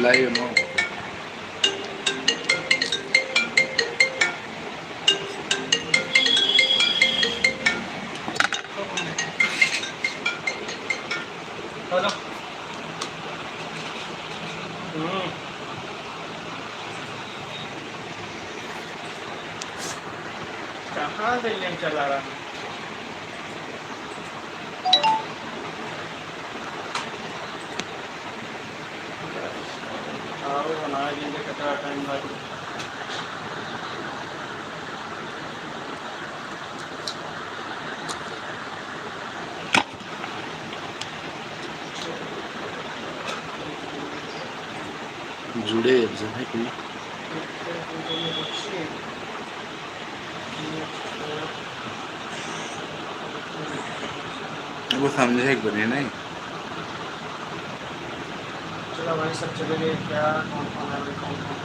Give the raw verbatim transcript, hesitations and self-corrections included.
लाइव में। हेलो। हम्म। कहाँ से ये चला रहा है? आओ, बनाए देंगे, कितना टाइम लगे। जुड़े अब जब है कि वो समझे एक बने नहीं। चलो भाई, सब चले गए क्या? कौन कौन है भाई, कौन कौन?